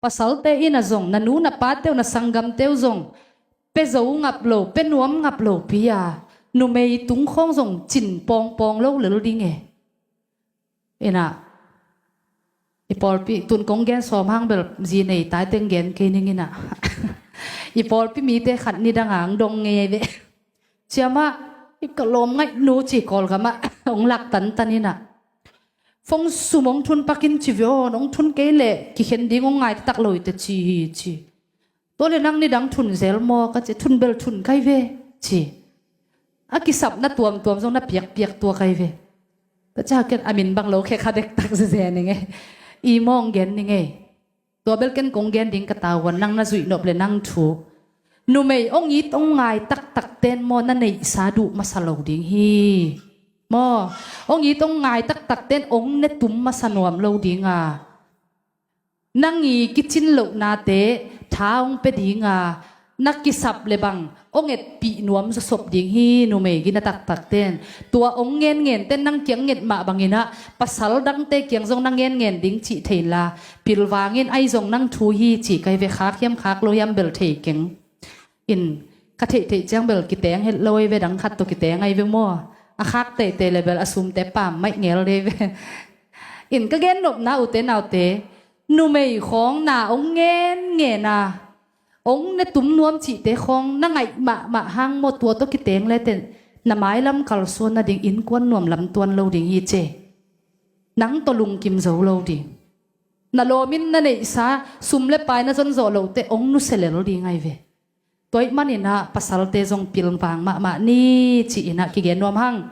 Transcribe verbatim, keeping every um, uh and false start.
Pasalte in a zong, na nu na pate uh, na sanggamte uh zong pia zo ngap lo, pia nuam ngap lo pi a, numei tung khawng zong cin pawngpawng lo lel ding e. Ina, i pawlpi tun kong gen sawm hang bel zi nei tai teng gen kei ning ina. I pawlpi mite khat ni dang ang dong ngei ve. Ciamah, i ka lawm ngaih nu ci Kawlgamah hong lak tantan ina. Fong sum hong thun pakin ci ve aw, hong thun kei leh kikhen ding hong ngai taktak lo i te ci hi ci. Tua le nang ni dang thun zel maw ka ci, thun bel thun kai ve ci. A kisapna tuamtuam zong na piakpiak tua kai ve. Ka ca ken a min bang lo khe kha dektak zeze ning e. I mawng gen ning e. Tua bel ken kong gen ding ka tavuan, nang na zuih nop le nang thu. Numei hong it hong ngai taktak ten maw na neihsa duh masa lo ding hi. Maw, hong it hong ngai taktak ten hong ne tum masa nuam lo ding a. Nang i kicin lohnate tha hong pia ding a, na kisap le bang hong etpih nuam zawsop ding hi numei gina taktak ten. Tua hong ngenngen ten nang kiang nget mah bangin ah pasal dangte kiang zong na ngenngen ding cih thei inla, pilvangin ai zong nang thu hi cih kai ve, khak hiam khak lo hiam bel thei keng. In ka theihtheih ciang bel kiteng het lo ei ve, dang khat tawh kiteng ai ve maw? A khak teitei le bel a sumte pam maih ngel dei ve. In ka gen nopna ute naute, numei khawng na hong ngenngen a, hong ne tum nuam cihte khawng na ngaih mahmah hang maw, tua tawh kiteng le ten na mailam kalsuan nading innkuan nuam lam tuan lo ding hi ce. Nang tawh lungkim zo lo ding. Na lawmin na neihsa sum le pai na zon zawh lote hong nusia lel ding ai ve. Tua ih manin ah pasalte zong pilvang mahmah ni ci-in ah kigen nuam hang.